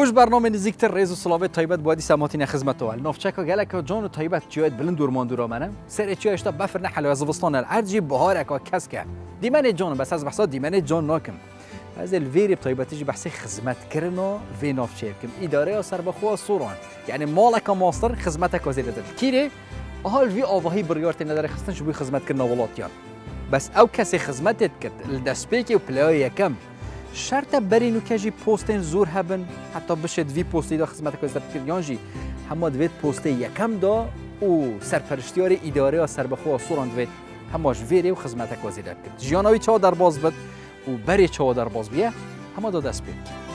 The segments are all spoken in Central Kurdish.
وش بەرنامە نزیکتر ڕێز و سڵاوێت تایبەت بۆ دیسا ماتینە خزمەتەوە ناوچەکە گەلەکە جان و تایبەت چیایت بلند دورمان دورامانە سەر چیایشتا بەفر نەحەلوە زستانە ئەرجی بەهارەکە کەسکە دیمەنێ جان بەس ئەز بەحسا دیمەنێ جان ناکەم ئەز الڤێری بتایبەتیش بەحسی خزمەتکردن و vê ناوچەیە بکەم ئیدارەیە سەربەخۆ سۆران یعنی ماڵەکە ماستر خزمەتەکە زێدەتر کیرێ ئەها الڤی ئاواهی بڕیارتێ نەدەرە خستن بووی خزمەتکردنە وڵاتیان بەس ئەو کەسی خزمەتت کرد لە دەستپێکی و پلەیە یەکەم شەرتە بەرین و کەژی پۆستێن زۆر هەبن حتا بشێت وی پۆستیدا خزمەتەکە زەبکرد یانژی هەموو دوێت پۆستی یەکەمدا و سەرپەرشتیاری ئیدارەیە سەربەخۆ سۆران دوێت هەماش وێرێ و خزمەتەکە زێدە بکرد ژیانەوەی چاوە دەرباز بێت و بەرێ چاوە دەرباز بیە هەمە دا دەست پێ بکەین.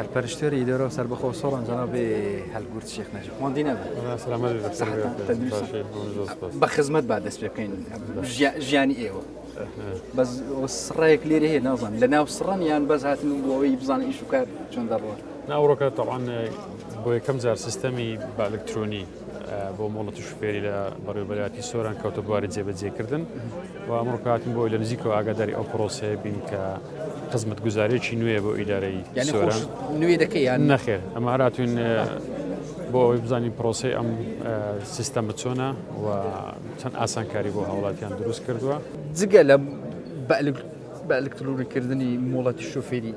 سەرپەرشتیاری ئیدارە و سەربەخۆ سۆران جەنابی هەلگورد شێخ نەجیب ماندی نەبن بە خزمەت با دەست پێ بکەین ژیانی ئێوە بەس سڕەیەک لێرە هەیە نازانم لە ناو سڕەن یان بەس هاتن و بۆ ئەوەی بزانن ئیش و کار چۆن دەڕوات ناوڕۆکە تەوان بۆ یەکەم جار سیستەمی بە ئەلکترۆنی بۆ مۆڵەت و شوفێری لە بەڕێوەبەرایەتی سۆران کەوتە بواری جێبەجێکردن و ئەمڕۆ هاتین بۆی لە نزیکەوە ئاگاداری ئەو پرۆسەیە بین کە خزمەتگوزاریەکی نوێ بۆ ئیدارەی سۆران نوێ دەکەی یان نەخێر ئەمە هەراتوین بۆ ئەوەی بزانین پرۆسەی ئەم سیستەمە چۆنە و چەند ئاسانکاری بۆ هاوڵاتیان دروست کردووە. جگە لە بە ئەلکترۆنیکردنی مۆڵەتی شۆفێری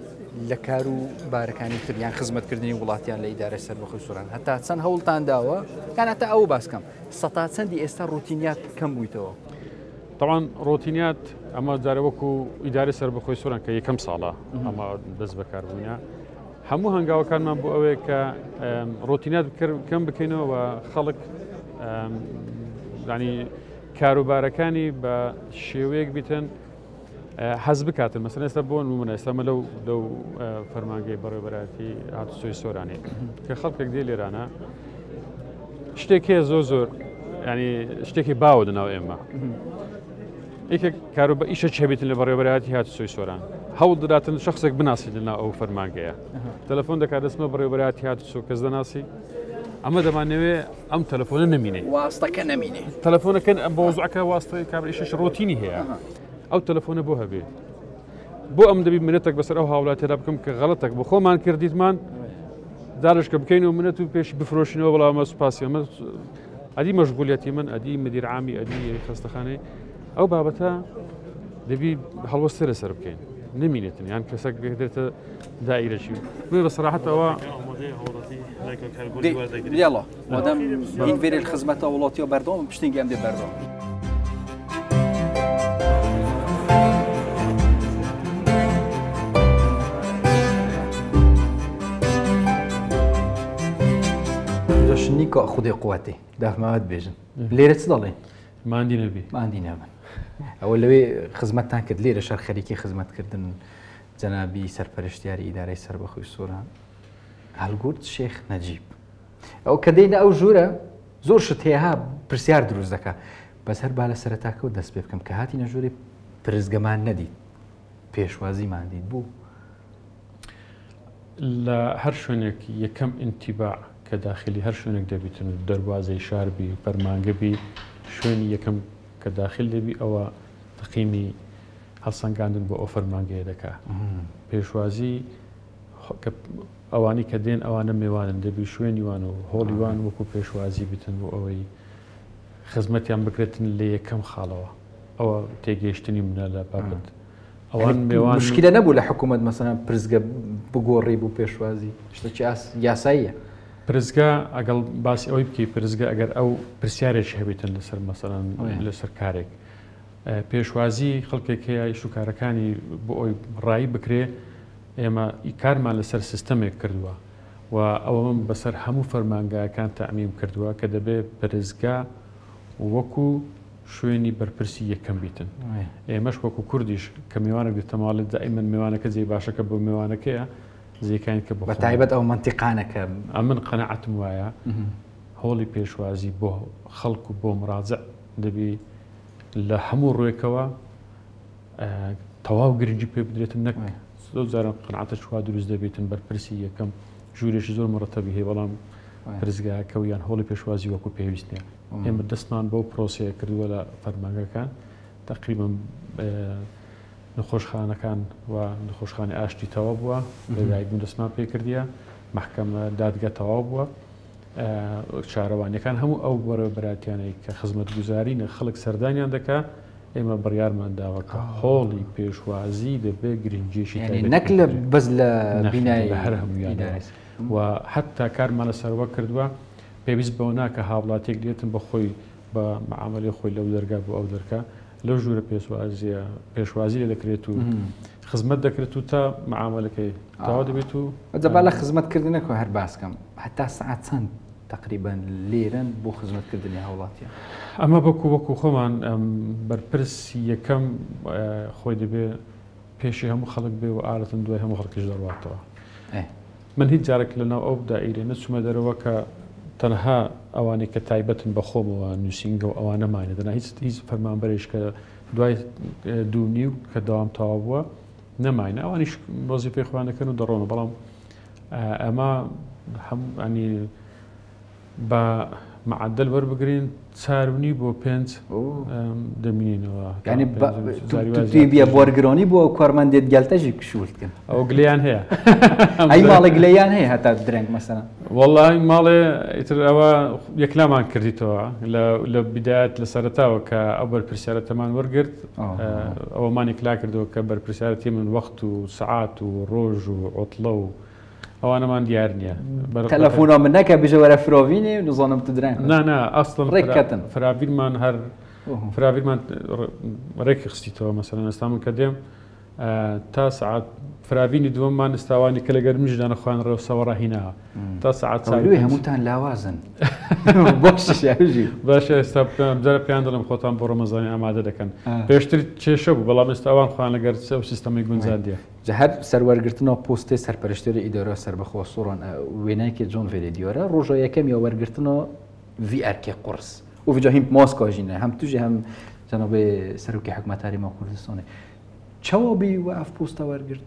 لە کار و بارەکانی تر یان خزمەتکردنی وڵاتیان لە ئیدارەی سەربەخۆی سۆران هەتا چەند هەوڵتان داوە یان هەتا ئەوە باس کەم سەتا چەندی ئێستا ڕۆتینیات کەم بوویتەوە؟ تەوان ڕۆتینیات ئەمە جارە وەکو ئیدارەی سەربەخۆی سۆران کە یەکەم ساڵە ئەمە دەست بەکاربووینە هەموو هەنگاوەکانمان بۆ ئەوەیە کە ڕۆتینات کەم بکەینەوە و خەڵک ینی کاروبارەکانی بە شێوەیەک بیتن حەز بکاتن مەسەن ئێستا بۆ نمونە ئێستا مە لەو لەو فەرمانگەی بەڕێوەبەرایەتی هاتوچۆی سۆرانی کە خەڵکێک دێ لێرانە شتێک هەیە زۆر زۆر ینی شتێکی باوە دەناو ئێمە یەکێک کارو بە ئیشە چێبیتن لە بەڕێوەبەرایەتی هاتوچۆی سۆران هەوڵ دەداتن شخصێک بناسیت لەناو ئەو فەرمانگەیە تەلەفۆن دەکات دەستمە بەڕێوەبەرایەتی هاتوچۆ کەس دەناسی ئەمە دەمانەوێ ئەم تەلەفۆنە نەمینێ واستەکە نەمینێ تەلەفۆنەکە بۆ وەزعەکە واستەی کابرا ئیشش ڕۆتینی هەیە ئەو تەلەفۆنە بۆ هەبێ بۆ ئەم دەبی منەتێک بەسەر ئەو هاوڵاتیدا بکەم کە غەڵەتێک بۆ خۆمان کردیتمان دارشکە بکەین و منەت و پێش بفرۆشینەوە بەڵام ئەمە سوپاسی ئەمە ئەدی مەشغولیەتی من ئەدی مدیر عامی ئەدی خەستەخانەی ئەو بابەتە دەبی هەڵوەستە لەسەر بکەین نمینێتن یان کەسێک بێتە دائیرەچی بۆیە بە سەراحەتەوە یاڵا مادام هین ڤێرێ خزمەتە وڵاتیە بەردەوام پشتینگی ئەم دێ بەردەوام. شنیکا خودێ قوەتێ دافماوەت بێژن لێرە چ دەڵێن ماندی نەبی ماندی نابن ئەوە لەوێ خزمەتتان کرد لێرە شەر خەریکی خزمەتکردن جەنابی سەرپەرشتیاری ئیدارەی سەربەخۆی سۆران هەلگورد شێخ نەجیب ئەو کە دێنە ئەو ژوورە زۆر شت هەیە ها پرسیار دروست دەکا بەس هەر با لە سەرەتاکەوە دەست پێ بکەم کە هاتینە ژووری پرسگەمان نەدیت پێشوازیمان دیت بوو لە هەر شوێنێک یەکەم ئینتیباع کە داخلی هەر شوێنێک دەبیتن و دەروازەی شار بی فەرمانگە بی شوێنی یەکەم کە داخل دەبی ئەوە تەقیمی هەڵسەنگاندن بۆ ئەو فەرمانگەیە دەکا پێشوازی ئەوانەی کە دێن ئەوانە مێوانن دەبی شوێنی وان و هۆڵی وان وەکو پێشوازی بتن بۆ ئەوەی خزمەتیان بکرێتن لە یەکەم خاڵەوە ئەوە تێگەیشتنی منە لە بابەت ئەوان مێوان مشکلە نەبوو لە حکوومەت مەسەلەن پرسگە بگۆڕی بۆ پێشوازی شتێکی یاساییە. پرسگە ئەگەڵ باسی ئەوەی بکەی پرسگە ئەگەر ئەو پرسیارێکی هەبیتن لەسەر مەسەلەن لەسەر کارێک پێشوازی خەڵکێک هەیە ئیش و کارەکانی بۆ ئەوی ڕایی بکرێ ئێمە کارمان لەسەر سیستەمێک کردووە و ئەوەم بەسەر هەموو فەرمانگاکان تەعمیم کردووە کە دەبێ پرسگا وەکو شوێنی بەرپرسی یەکەم بیتن ئێمەش وەکو کوردیش کە میوانێک دێتە ماڵێ دائیمەن میوانەکە جێی باشەکە بۆ میوانەکەیە جێکانی کە بۆ بە تایبەت ئەو مەنتیقانە کە ئەمن قەناعەتم وایە هۆڵی پێشوازی بۆ خەڵک و بۆ مراجع دەبی لە هەموو ڕوێکەوە تەواو گرنگی پێ بدرێتن نەک زۆر جاران قەناعەتە چوا دروست دەبێتن بەرپرسی یەکەم ژوورێکی زۆر مڕەتەبی هەیە، بەڵام پرسگاکە و یان هۆڵی پێشوازی وەکو پێویست نییە. ئێمە دەستمان بەو پرۆسەیە کردووە لە فەرمانگەکان، تقریبا نەخۆشخانەکان و نەخۆشخانەی ئاشتی تەواو بووە، لەدایکبوون دەستمان پێ کردیە، مەحکەمە دادگە تەواو بووە، شارەوانیەکان هەموو ئەو بەڕێوەبەرایەتیانەی کە خزمەتگوزارینە خەڵک سەردانیان دەکا، ئێمە بڕیارمان داوە کە هۆڵی پێشوازی دەبێ گرنگیەکی تایبەتی نەک لە بەس لە بینای لە هەر هەموویان و حتا کارمان لەسەرەوە کردووە. پێویست بەوە ناکە هاوڵاتیەک دێتن بە خۆی بە معاملەی خۆی لەو دەرگا بۆ ئەو دەرکا لەو ژوورە پێشوازیە پێشوازی لێ دەکرێت و خزمەت دەکرێت و تا معاملەکەی تەواو دەبێت و ئەجا با لە خزمەتکردنەکە هەر باسکەم هەتا سەعات چەند تقریبا لێرەن بۆ خزمەتکردنی هاوڵاتیان؟ ئەمە بەکو وەکو خۆمان بەرپرسی یەکەم خۆی دەبێ پێشی هەموو خەڵک بێ و ئارەتن دوای هەموو خەڵکیش دەڕواتەوە. من هیچ جارێک لەناو ئەو دائیرە نەچوومە دەرەوە کە تەنها ئەوانەی کە تایبەتن بە خۆمەوە نووسینگە و ئەوانە ماینە دەنا هیچ هیچ فەرمانبەرێک کە دوای دوو نیو کە دەوام تەواو بووە نەماینە ئەوانیش وەزیفەی خۆیان دەکەن و دەڕۆن بەڵام ئەمە هەم ئەنی بە معدل وەربگرین چار و نیو بۆ پێنج دەمینینەوە. یعنی توی بیە بۆرگرانی بۆ کارمەندێت گەلتەژی کشولتکن ئەو گلیان هەیە. ئەی ماڵێ گلەیان هەیە هەتا درەنگ مەسەلەن؟ وەڵی ماڵێ ئیتر ئەوە یەکلامان کردیتەوە لە بدایەت لە سەرەتاوە کە ئەو بەرپرسیارەتەمان وەرگرت ئەوەمان یەکلا کردەوە کە بەرپرسیارەتی من وەخت و سەعات و ڕۆژ و عوتڵە و ئەوانەمان دیار نییە. تەلەفۆنا من نەکە بژە وەرە فراوینێ نزانم تو درەنگ. نا نا ئەسڵەن ڕێککەتن. فراوینمان هەر فراوینمان ڕێک خستیتەوە. مەسەلەن ئێستا من کە دێم تا سەعات فراوینی دووەممان ئێستاوانی کە لە گەرمیشدا نەخوان ڕێوسەوە ڕاهیناوە تا سەعات چاوی هەمووتان لاوازن. باشە ئێستا جارە پێیان دەڵێم خۆتان بۆ ڕەمەزانی ئامادە دەکەن. پێشتر کێشە بوو بەڵام ئێستا ئەوان خۆیان لەگەر ئەو سیستەمەی گونجاندیە. جا هەر سەر وەرگرتنا پۆستێ سەرپەرشتێری ئیدارە سەربەخۆ سۆران وێنایکێ جۆن ڤێرێ دیارە ڕۆژە یەکەم یا وەرگرتنا ڤی ئەرکێ قورس و ڤجا هیم ماسکا ژینە هەم توژێ هەم جەنابێ سەرۆکی حکومەت هەرێما کوردستانێ چەوا بی و ئەف پۆستە وەرگرت؟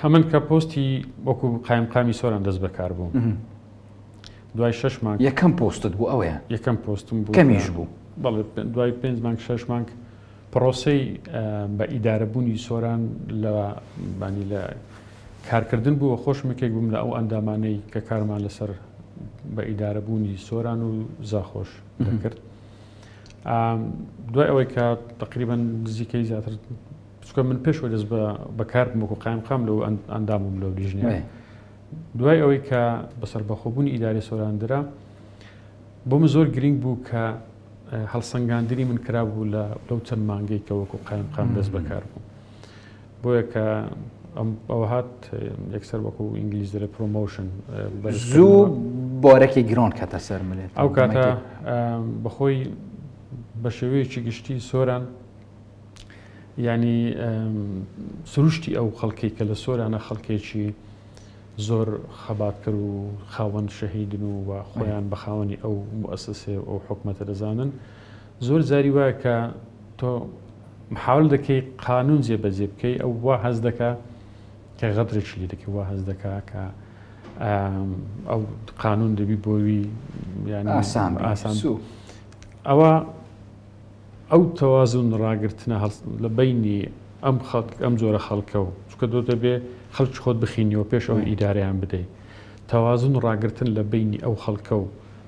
ئەمن کە پۆستی وەکو قایمقامی سۆران دەست بەکار بووم دوای شەش مانگ یەکەم پۆستت بوو ئەوەیە؟ یەکەم پۆستم بوو کەمیش بوو. بەڵێ دوای پێنج مانگ شەش مانگ پرۆسەی بە ئیدارەبوونی سۆران لە بانی لە کارکردن بوو خۆشم یەکێک بووم لە ئەو ئەندامانەی کە کارمان لەسەر بە ئیدارەبوونی سۆران و زاخۆش دەکرد. دوای ئەوەی کە تقریبا نزیکەی زیاتر چونکە من پێش دەست بە بەکار بووم وەکو قایمقام لەو ئەندام بووم لەو لیژنەیە. دوای ئەوەی کە بەسەربەخۆبوونی ئیدارەی سۆران درا بۆ من زۆر گرنگ بوو کە هەڵسەنگاندنی من کرابوو لە لەو چەند مانگەی کە وەکو قایمقام دەست بەکار بوو. بۆیە کە ئەوە هات یەکسەر وەکو ئینگلیز دەڵێ promotion زوو بارێکی گران کەتە سەر ملێت. ئەو کاتە بەخۆی بە شێوەیەکی گشتی سۆران یعنی سروشتی ئەو خەڵکەی کە لە سۆرانە خەڵکێکی زۆر خەباتکەر و خاوەن شەهیدن و و خۆیان بە خاوەنی ئەو موئەسەسەیە و ئەو حکومەتە دەزانن. زۆر جاری وایە کە تۆ محاول دەکەی قانون جێبەجێ بکەی، ئەو وا هەست دەکا کە غەدرێکی لێ دەکەی، وا هەست دەکا کە ئەو قانون دەبی بۆوی یعنی ئاسان بی. ئاسان. سوو. ئەوە ئەو تەوازن ڕاگرتنە لە بەینی ئەم خەڵک ئەم جۆرە خەڵکە و چونکە تۆ دەبێ خەڵکی خۆت بخینیەوە پێش ئەوەی ئیدارەیان بدەی، تەوازن ڕاگرتن لە بەینی ئەو خەڵکە و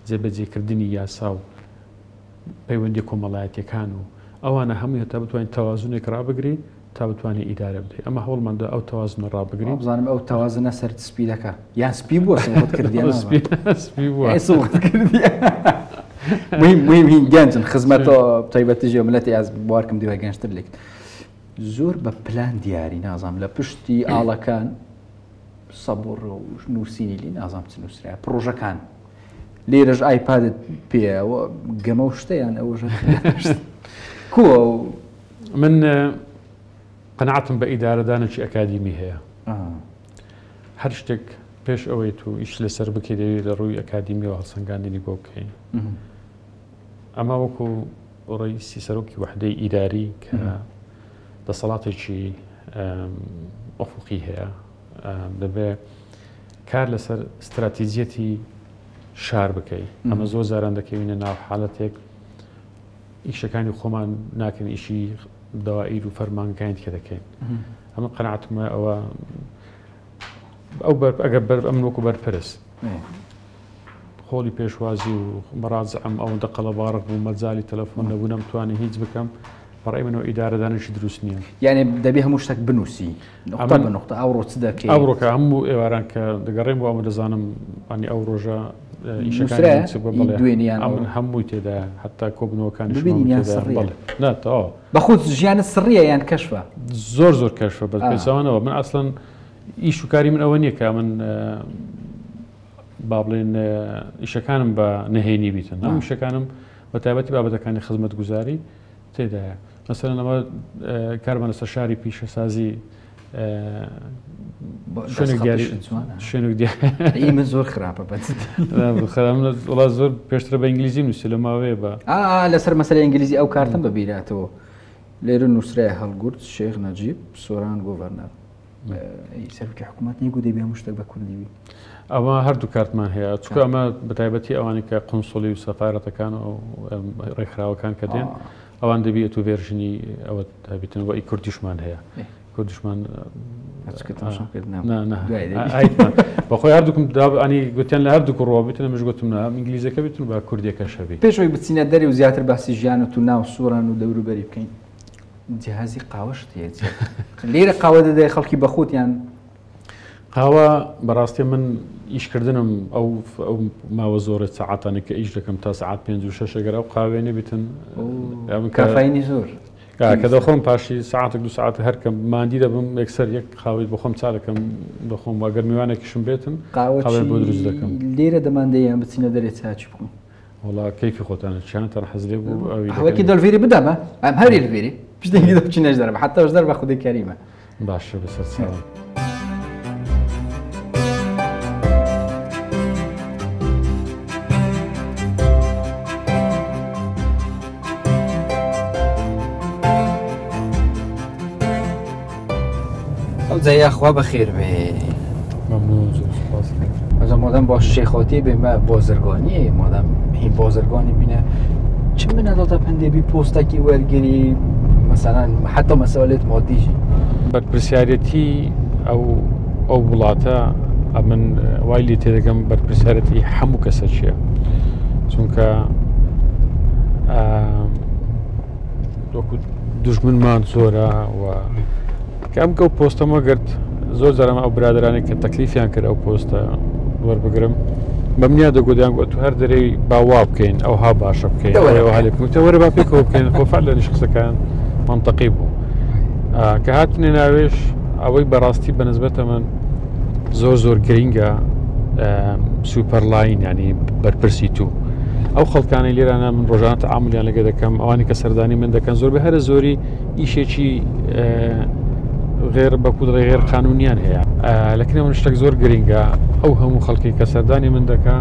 جێبەجێکردنی یاسا و پەیوەندیە کۆمەڵایەتیەکان و ئەوانە هەمووی هەتا بتوانین تەوازنێک ڕابگری تا بتوانین ئیدارە بدەی. ئەمە هەوڵماندا ئەو تەوازنە ڕابگرین. وابزانم ئەو تەوازنە سەرت سپی دەکا یان سپی بووە سڵخت کردیە؟ سپی بووە. سڵخت کردیە. مهم مهم هین گەنجن خزمەتە تایبەتیژی ملەتی ئەز بارکم دیوە گەنجتر لێکت زۆر بە پلان دیاری نازانم لە پشتی ئاڵەکان سەبڕ و نووسینی لی نازانم چ نووسرایە پڕۆژەکان لێرەش ئایپادت پێیە گەمە و شتەیان ئەوەش کووە من قەناعەتم بە ئیدارەدانێکی ئەکادیمی هەیە. هەر شتێک پێش ئەوەی تو ئیش لەسەر بکەی دەوێت لە ڕووی ئەکادیمیەوە هەڵسەنگاندنی بۆ بکەین. ئەمە وەکو ڕئیسی سەرۆکی وحدەی ئیداری کە دەسەڵاتێکی ئۆفقی هەیە دەبێ کار لەسەر ستراتیجیەتی شار بکەی. ئەمە زۆر جاران دەکەوینە ناو حالەتێک ئیشەکانی خۆمان ناکەین، ئیشی دەوائیر و فەرمانگەکانی دیکە دەکەین. ئەمە قەناعەتم وایە ئەوە ئەو ئەگەر ئەمن وەکو بەرپرس خۆڵی پێشوازی و مەراجعم ئەوەندە قەڵەباڕغ بوو، مەجالی تەلەفۆن نەبوو، نەمتوانی هیچ بکەم. بەڕای منەوە ئیدارەدانیشی دروست نییە. یعنی دەبێ هەموو شتێک بنووسی نقطە بە نقطە، ئەوڕۆ چ دەکەی؟ ئەوڕۆ کە هەموو ئێواران کە دەگەڕێم بۆ ئەمە دەزانم ئەنی ئەو ڕۆژە ئیشەکانی چ بە بەڵێ. دوێنیان ئەمن هەمووی تێدایە، حتا کۆبوونەوەکانیش ببینین یان تێدایە. سڕیە؟ بەڵێ. نا، تەواو. بە خۆت ژیانت سڕیە یان کەشفە؟ زۆر زۆر کەشفە، بەس پێچەوانەوە. من ئەسڵەن ئیش و کاری من ئەوە نییە کە من با بڵێن ئیشەکانم بە نهێنی بیتن. هەموو ئیشەکانم بە تایبەتی بابەتەکانی خزمەتگوزاری تێدایە. مەسەلەن ئەمە کارمان لەسەر شاری پیشەسازی شوێنێک دیاری شوێنێک دیاری من زۆر خراپە بەس. وڵا زۆر پێشتر بە ئینگلیزی نووسی لە ماوەیە بە لەسەر مەسەلەی ئینگلیزی ئەو کارتم بەبیراتەوە. لێرە نووسرای هەڵگورد شێخ نەجیب سۆران گۆڤەرنەر. سەرۆکی حکوومەت نیگو دەبێ هەموو شتێک بە کوردی بی. ئەوە هەردوو کارتمان هەیە، چونکە ئەمە بە تایبەتی ئەوانەی کە قونسڵی و سەفارەتەکان و ڕێکخراوەکان کە دێن، ئەوان دەبی ئەتوو ڤێرژنی ئەوە هەبیتن و ئی کوردیشمان هەیە. کوردیشمان، ئەچکە تەماشا کرد، نا. نا، نا. دوای دەبی. ئایتمان. بەخۆی هەردووکم دا، ئەنی گوتیان لە هەردووک ڕووە بیتن، ئەمش گوتم نا، ئینگلیزەکە بیتن با کوردیەکەش هەبی. پێش ئەوەی بچینە دەرێ و زیاتر باسی ژیانت و ناو سووران و دەوروبەری بکەین، جیهازی قاوەشت هەیە چی؟ لێرە قاوە دەدەی خەڵکی بە خۆت یان؟ قاوە بەڕاستی من ئیشکردنم ئەو ماوە زۆرە سەعاتانە کە ئیش دەکەم تا سەعات 5 و 6 ئەگەر ئەو قاوەیە نەبیتن، ئەم کە کافاینی زۆر. کە دەخۆم پاشی سەعاتێک دو سەعات هەر کەم ماندی دەبم، یەکسەر یەک قاوەی بخۆم چا دەکەم دەخۆم، ئەگەر میوانێکیشم بێتن، قاوە قاوەی بۆ چی دروست دەکەم. لێرە دەماندەیان بچینە دەرێ چاچی بخۆین؟ وەڵا کەیفی خۆتانە، چیانتان حەز لێ بوو، ئەوی قهوەکی دەکەن. دەلڤێری بدەمە؟ ئەم هەری لڤێری. پشتێکی دە بچینەش دەرەوە، حتاش دەر بە خودی کەریمە. باشە، بەسەر چاوم. ئەو جا یاخوا بەخێر بێ. مەمنون، زۆر سوپاس. ئەجا مادەم باش شێخاتی بێ، مە بازرگانیە، مادەم هی بازرگانی بینە، چ منە داتا پندێ بی پۆستەکی وەرگری، مەسەلەن حتی مەسئلەت مادیژی. بەرپرسیارەتی ئەو وڵاتە، ئەمن وای لێ تێدەگەم بەرپرسیارەتی هەموو کەسە چییە، چونکە، وەکو دوژمنمان زۆرە و کە ئەم گەو پۆستەمە گرت، زۆر جارەمە ئەو برادرانێک کە تەکلیفیان کرد ئەو پۆستە وەربگرم، بەمنیا دەگوتیان گوت تو هەر دەرێی با وا بکەین، ئەو ها باشە بکەین، دەوەرە ئەو هەلێ بکەین. وتە وەرە با پێکەوە بکەین. خۆ فعلا لەش قسەکان منطقی بوو. کە هاتنە ناوێش ئەوەی بەڕاستی بەنسبەتە من زۆر زۆر گرینگە، سوپەرلاین، ینی بەرپرسی تو. ئەو خەڵکانەی لێرانە من ڕۆژانە تەعاملیان لەگە دەکەم، ئەوانی کە سەردانی من دەکەن زۆر بە هەرە زۆری ئیشێکی، غێر بە کودڕی غێر قانونیان هەیە. لەکنە من شتێک زۆر گرینگە، ئەو هەموو خەڵکی کە سەردانی من دەکا،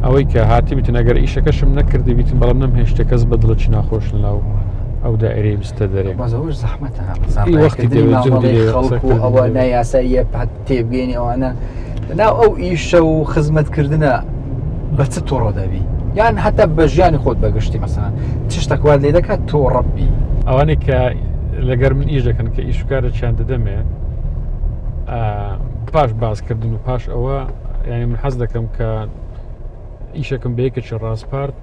ئەوەی کە هاتی بیتن ئەگەر ئیشەکەشم نەکردی بیتن، بەڵام نەمهێشتە کەس بە دڵێکی ناخۆش لەناو ئەو دائرەی بستە دەرێ. بەس ئەوەش زەحمەتە. ئی وەختی زەحمەتکردنی دەوێت، جهدی مامەڵەی دەوێت، خەڵک و قسەکردن ئەوە دەوێت. نایاساییە پات تێبگەینی ئەوانە. لەناو ئەو ئیشە و خزمەتکردنە بە چ تووڕە دەبی؟ یان حتا بە ژیانی خۆت بەگشتی مەسەڵەن چ شتێک وات لێ دەکات تووڕە بی؟ ئەوانەی کە لەگەر من ئیش دەکەن کە ئیش و کارێکیان دەدەمێ، پاش باسکردن و پاش ئەوە، یعنی من حەز دەکەم کە ئیشەکەم بە یەکێکی ڕاسپارد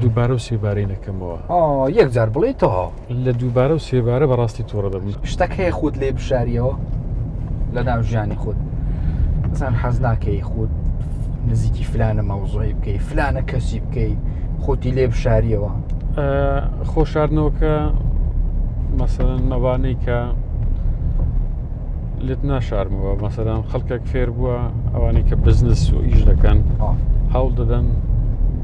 دووبارە و سێبارەی نەکەمەوە. یەک جار بڵێ تۆ. لە دووبارە و سێبارە بەڕاستی تووڕە دەبم. شتەک هەیە خۆت لێ بشاریەوە لە ناو ژیانی خۆت، مەسەڵەن حەز ناکەی خۆت نزیکی فلانە مەوزوعی بکەی، فلانە کەسی بکەی، خۆتی لێ بشاریەوە؟ خۆشاردنەوەکە مەسەڵەن مەبانەی کە لێت ناشارمەوە، مەسەڵەن خەڵکێک فێر بووە، ئەوانەی کە بزنس و ئیش دەکەن هەوڵ دەدەن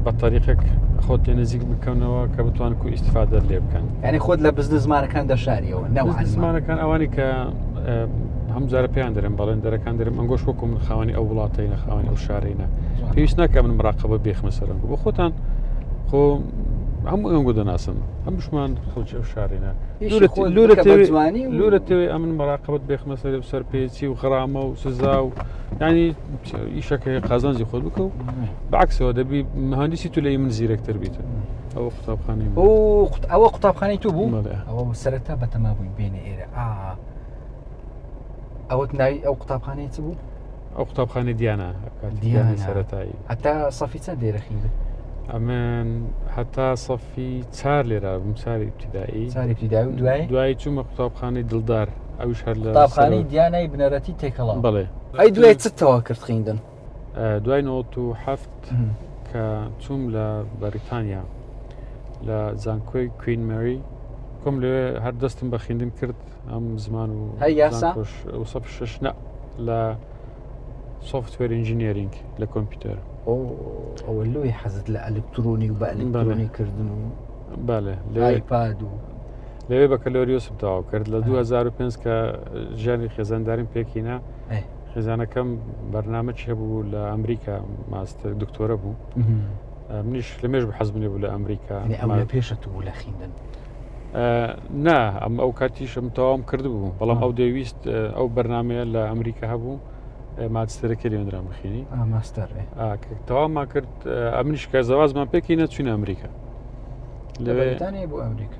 بە تەریقێک خۆت لێ نزیک بکەنەوە کە بتوان کو ئیسیفادە لێ بکەن. یعنی خۆت لە بزنسمانەکان دەشاریەوە، نەوعاً ما. بزنسمانەکان ئەوانەی کە، هەم جارە پێیان دەرم، بەڵێن دەرەکان دەرم، ئەنگۆش وەکو من خاوەنی ئەو وڵاتەی نە، خاوەنی ئەو شارەی نە. پێویست ناکە من مراقبە بێخمە سەرم. بۆ خۆتان خۆ هەموو ئەنگۆ دەناسن، هەمووشمان خەڵکی ئەو شارێنە. ئیشی خۆت بکە بە جوانی و لورە تێوێ ئەمن مەراقبەت بێخمە سەر و سەرپێچی و غەرامە و سزا و ینی ئیشەکە قازانجی خۆت بکە و بەعکسەوە دەبی مهندسی تو لەی من زیرەکتر بیتن. ئەوە قوتابخانەی من. ئەوە قوتابخانەی تو بوو؟ بەڵێ. ئەوە سەرەتا بەتەما بووین بێنە ئێرە. ئەوەت ناوی ئەو قوتابخانەی چ بوو؟ ئەو قوتابخانەی دیانە، کاتی دیانەی سەرەتایی. هەتا سەفی چەند لێرە خوێندت؟ ئەمن هەتا سەفی چار لێرە بووم، چاری ئیبتیدایی. چاری ئیبتیدایی و دوایی؟ دوایی چوومە قوتابخانەی دڵدار، ئەویش هەر لە قوتابخانەی دیانای بنەرەتی تێکەڵاو. بەڵێ. ئەی دوای چت تەواو کرد خوێندن؟ دوای 97 کە چووم لە بەریتانیا لە زانکۆی کوین مەری کۆم لەوێ هەر دەستم بە خوێندن کرد، ئەم زمان و هەر یاسا؟ زانکۆش و سەف شەش نا، لە software engineering لە کۆمپیوتەر. ئەوە لۆی حەزت لە ئەلکترۆنی و بە ئەلکترۆنی کردن و بەڵێ، ئایپاد و لەوێ بەکەلۆریۆسم تەواو کرد لە 2005 کە ژیانی خێزانداریم پێکینە. خێزانەکەم بەرنامەکی هەبوو لە ئەمریکا، ماستەر دکتۆرە بوو. منیش لە مێژ حەزم لێ بوو لە ئەمریکا. یعنی ئەو لە پێشە تو بوو لە خوێندن؟ نا، ئەم ئەو کاتیشم تەواوم کردبوو، بەڵام ئەو دەیویست ئەو بەرنمەیە لە ئەمریکا هەبوو، ماجستەرەکەی لێندرام بخینی. ماستەر، ئێ. کە تەواومان کرد، ئەمنیش کە زەوازمان پێکینە چوینە ئەمریکا. لە بەریتانیا بۆ ئەمریکا؟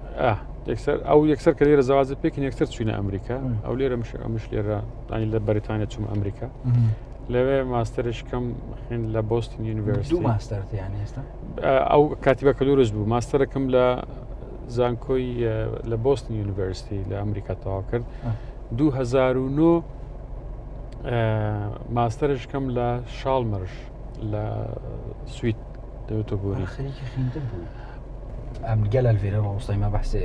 یەکسەر، ئەو یەکسەر کە لێرە زەوازت پێکین یەکسەر چوینە ئەمریکا. ئەو لێرە ئەمش لێرە، یعنی لە بەریتانیا چووم ئەمریکا. لەوێ ماستەرشکەم خوێند لە بۆستن یونیڤەرسیتی. دوو ماستەرت یعنی ئێستا؟ ئەو کاتی بەکەلۆریۆس بوو. ماستەرەکەم لە زانکۆی، لە بۆستن یونیڤەرسیتی لە ئەمریکا تەواو کرد. 2009، ماستەرشکەم لە شاڵمەرش لە سوید دەوێتە بۆری. خەریکی خوێندن بووی. ئەم گەلە الڤێرە ڕۆستای ما بەحسێ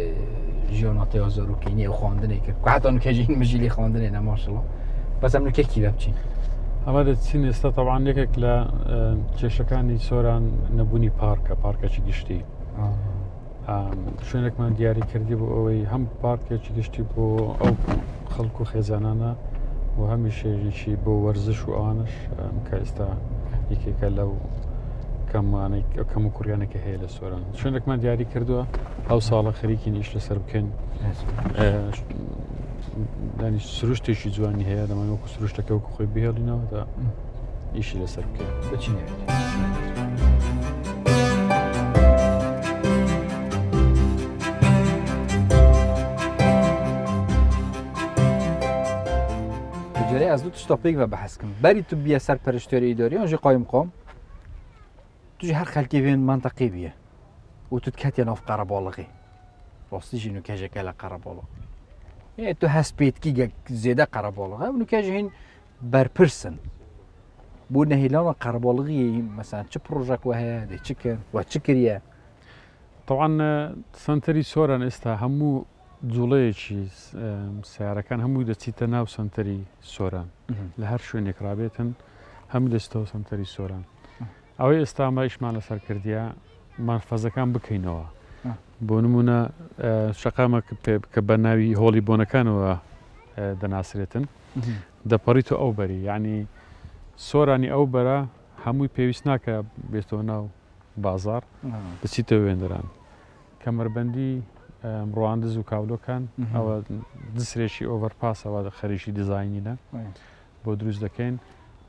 ژیۆناتەوە زۆرۆکینی و خواندنێ کرد. حتا نوکەژین مژیلی خواندنێ نەماشڵە. بەس ئەم نوکە کی بچین؟ ئەمە دەچین ئێستا تەبعاً یەکێک لە کێشەکانی سۆران نەبوونی پارکە، پارکێکی گشتی. شوێنێکمان دیاری کردی بۆ ئەوەی هەم پارکێکی گشتی بۆ ئەو خەڵک و خێزانانە و هەمیشەیەکی بۆ وەرزش و ئەوانش، کە ئێستا یەکێکە لەو کەم و کوڕیانێکە هەیە لە سۆران. شوێنێکمان دیاری کردووە ئەو ساڵە خەریکی نیش لەسەر بکەین. دانی سروشتێکی جوانی هەیە، دەمانەوە وەکو سروشتەکە وەکو خۆی بهێڵینەوە تا ئیشی لەسەر بکەین. بچینەوە. جارێ ئەس دوو تشتا پێک بە بەحەس کەم. بەری تو بیە سەر پەرشتێری ئیداری، ئەنجی قایم قام. توژی هەر خەلکی بێن منطقی بیە. و تو تکەتیە ناو قەرەباڵغی. ڕاستی ژی نوکەژەکە لە قەرەباڵغ. تو هەست پێتکی گەک زێدە قەرەباڵغە، و نوکەژ هین بەرپرسن. بۆ نەهێلانە قەرەباڵغی مەسەن چ پرۆژەک وە هەیە، دێ چ کرد، وە چ کریە؟ طبعاً سەنتەری سۆران ئێستا هەموو جوڵەیەکی سیارەکان هەمووی دەچیتە ناو سەنتەری سۆران. لە هەر شوێنێک ڕابێتن هەموو دەچێتەوە سەنتەری سۆران. ئەوەی ئێستا ئەمە ئیشمان لەسەر کردیە مەنفەزەکان بکەینەوە. بۆ نمونە، شەقامە کە بە ناوی هۆڵی بۆنەکانەوە، دەناسرێتن، دەپەڕیتەوە ئەو بەری، یعنی سۆرانی ئەو بەرە هەمووی پێویست ناکە بێتەوە ناو بازار، دەچیتەوە وێندران. کەمەربەندی، ڕواندز و کاولۆکان، ئەوە جسرێکی ئۆڤەرپاسەوە خەریکی دیزاینینە بۆ دروست دەکەین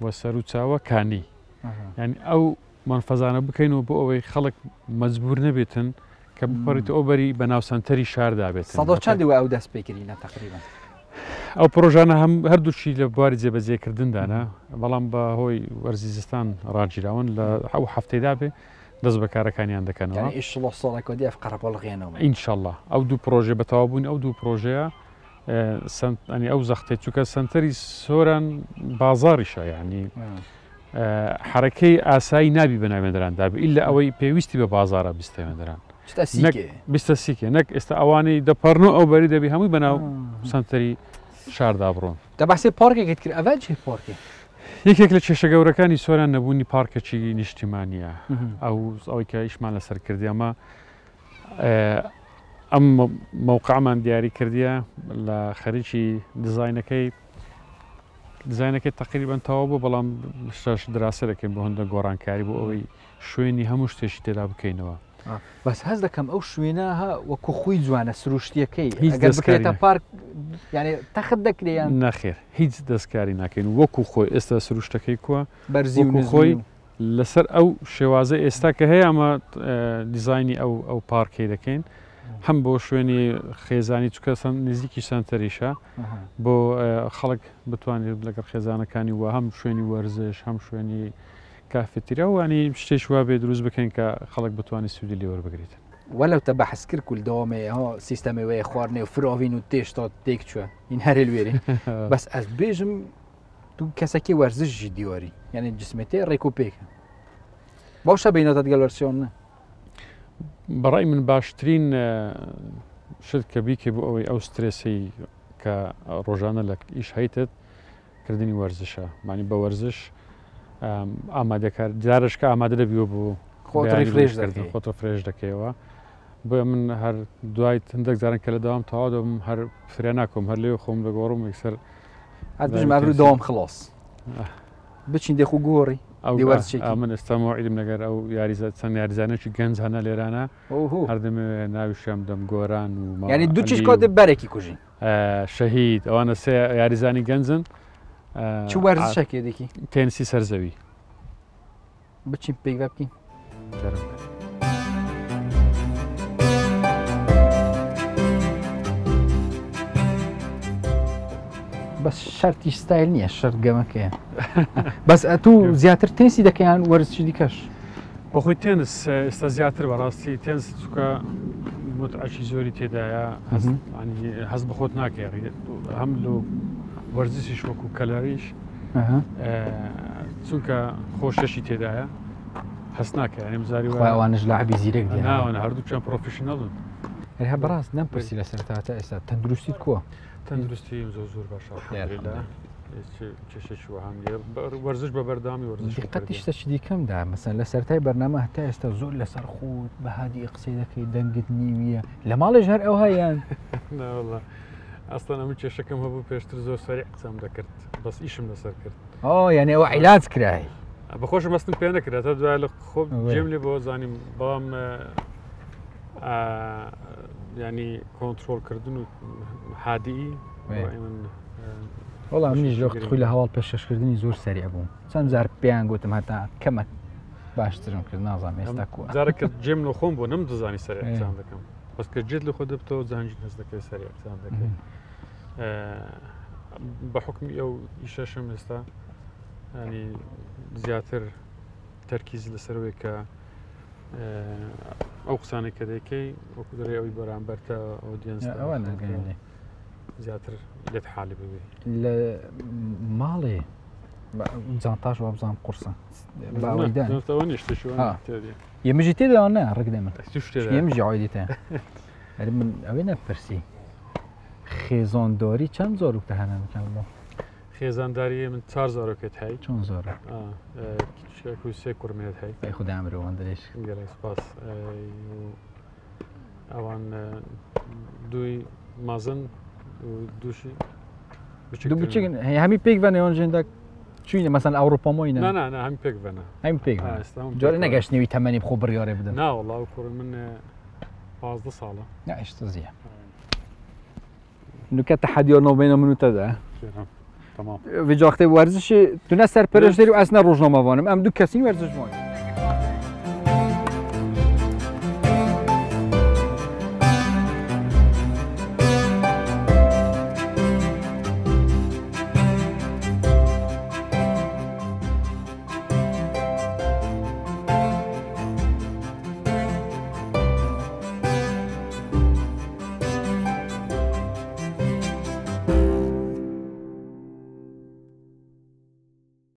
و سەر و چاوە کانی. یعنی ئەو منفەزانە بکەین و بۆ ئەوەی خەڵک مەجبور نەبێتن کە بپەڕیت ئەو بەری بە ناو سەنتەری شاردا بێتن. سەد و چەندی وە ئەو دەست پێکردینە تقریبا؟ ئەو پرۆژانە هەم هەردووشی لە بواری جێبەجێکردندانە، بەڵام بە هۆی وەرزی زستان ڕاگیراون لە ئەو هەفتەیدا بێ دەست بە کارەکانیان دەکەنەوە. یعنی ئینشەڵڵا ساڵێک دی ئەف قەرەباڵغیانەوە. ئینشەڵڵا ئەو دوو پرۆژە بە تەواوبوون ئەو دوو پرۆژەیە، ینی ئەو زەختەی چونکە سەنتەری سۆران بازاڕیشە، یعنی حرەکەی ئاسایی نابی بە ناوێندران دابی، ئیلا ئەوەی پێویستی بە بازارە بیستەوێندران. چتە سیکێ؟ بیستە سیکێ، نەک ئێستا ئەوانەی دەپەڕن و ئەو بەری دەبی هەمووی بەناو سەنتەری شاردا بڕۆن. دە بەحسێ پارکێکت کرد، ئەڤ چی پارکێ؟ یەکێک لە کێشە گەورەکانی سۆران نەبوونی پارکێکی نیشتیمانیە. ئەوەی کە ئیشمان لەسەر کردی، ئەمە، ئەم مەوقعمان دیاری کردیە لە خەریکی دیزاینەکەی. دیزاینەکەی تقریباً تەواو بوو، بەڵام شەش دراسە دەکەین بۆ هەندێک گۆڕانکاری بۆ ئەوەی شوێنی هەموو شتێکی تێدا بکەینەوە. بەس هەست دەکەم ئەو شوێنە ها وەکو خۆی جوانە سروشتیەکەی ئەگەر بکرێتە پارک یعنی تەخت دەکرێ یان نەخێر هیچ دەستکاری ناکەین وەکو خۆی ئێستا سروشتەکەی کووە بەرزی وەکو خۆی لەسەر ئەو شێوازە ئێستا کە هەیە ئەمە دیزایانی ئەو ئەو پارکەی دەکەین هەم بۆ شوێنی خێزانی چکە نزیکی سنتەریشە بۆ خەڵک بتوانێت لەگەڵ خێزانەکانی و هەم شوێنی وەرزش هەم شوێنی کافێتیریا و ینی شتێک وا بێ دروست بکەین کە خەڵک بتوانێت سوودی لێ وەربگریت. وەلو تە بەحس کرد کول دەوامێ ها سیستەمێ وێ خواردنێ و فراوین و تێشتا تێک چوە این هەرێ لوێرێ بەس ئەس بێژم تو کەسەکی وەرزش ژی دیواری یعنی جسمێتێ ڕێک و پێکە باشە بیناتە گەل وەرسیۆن نە بەڕای من باشترین شت کە بیکێ بۆ ئەوەی ئەو سترێسی کە ڕۆژانە لە ئیش هەیتت کردنی وەرزشە مانی بە وەرزش ئامادەکار جارش کە ئامادە دەبیەوە بۆ خۆت refresh دەکەی خۆت refresh دەکەیەوە بۆیە من هەر دوای هەندێک جاران کە لە دەوام تەواو دەبم هەر فرە ناکەم هەر لێ خۆم دەگۆڕم یەکسەر هەر بژم ئەبرو دەوام خلاص بچین دێخ و گۆڕی ئەو من ئێستا مەوعیدم لەگەر ئەو یاریزە چەند یاریزانێکی گەنج هەنە لێرانە هەر دەمەوێ ناویشیان بدەم گۆران و یعنی دوو چیش کاتێ بەرێکی کوژین شەهید ئەوانە سێ یاریزانی گەنجن. چ وەرزشێکێ دەکی؟ تێنسی سەر زەوی. بچین پێک بکەین. بەس شەرتی ستایل نییە شەرت گەمەکەیە بەس ئەتوو زیاتر تێنسی دەکەیان وەرزشی دیکەش؟ بەخۆی تێنس ئێستا زیاتر بەڕاستی تێنس چکە متعەکی زۆری تێدایە هەست بەخۆت ناکەی هەم لۆ وەرزشیش وەکو کەلەریش چونکە خۆشەشی تێدایە هەست ناکە ینی بزاری ئەوانش لاعبی زیرەک ناوانە هەردووکیان professional ن. هەر بەڕاست نەمپرسی لە سەرەتا تا ئێستا تەندروستیت کووە؟ تەندروستی زۆر زۆر باشە الحمدلله کێشێکی وەهام نییە وەرزش بە بەردەوامی وەرزش دقەتی شتەکی دیکەم دا مەسەن لە سەرای بەرنامە هەتا ئێستا زۆر لەسەر خۆت بە هادی قسەی دەکەی دەنگت نیویە لە ماڵێش هەر ئەو هەیان ئەستان ئەمە کێشەکەم هەبوو پێشتر زۆر سەری قسەم دەکرد بەس ئیشم لەسەر کرد ئۆ یعنی ئەوە عیلاج کرای بەخۆشم هەستم پێ نەکرد تا دوای لە خۆ جێم لێ بۆ زانیم بەڵام ینی کۆنتترۆلکردن و هادی وەڵام منیش لە وەختی خۆی لە هەواڵ پێشکەشکردنی زۆر سەریع بووم چەند جار پێیان گوتم هەتا کەمە باشترم کرد نازانم ئێستا کووە جارە کە جێم لە خۆم بۆ نەم دەزانی سەر قسان دەکەم بەس کە جێت لە خۆ دەبتەوە زانجی هەست دەکەی سەری قسان دەکەی بە حکمی ئەو ئیشەشم ئێستا ینی زیاتر تەرکیز لەسەرەوەی کە ئەو قسانەی کە دەیکەی وەکو دەڵێ ئەوی بەرامبەرتە audience زیاتر لێت حالی ببێ لە ماڵێ جانتاش وابزانم قورسە یەمژی تێدا نە ڕێک دێ من یەمژی عیدی تێ من ئەوێ نەپرسی خێزانداری چەند زارۆکتە هەنە بکەم بۆ خێزانداری من چوار زارۆکێت هەی چۆن زارۆک کچێک و سێ کوڕمێت هەی ئەی خودا مرۆوان درێژ گەلێک سپاس ئەوان دووی مازن و دووشی دوو بچکن هەمی پێک بەنە یان ژێندە چوینە مەسەن ئەوروپا مۆینە نا نا هەمی پێک بەنە هەمی پێک جارێ نەگەشتنەوەی تەمەنی بخۆ بڕیارێ بدەن نا وەڵا ئەو کوڕ من 15 ساڵە نا ئێستا زیە نوکە تەحەدیۆ نۆبینە من و تەدا تمام ویجاختێ وەرزشی تو نە سەرپەرشتێری و ئەس نە ڕۆژنامەوانم ئەم دوو کەسین وەرزشوان.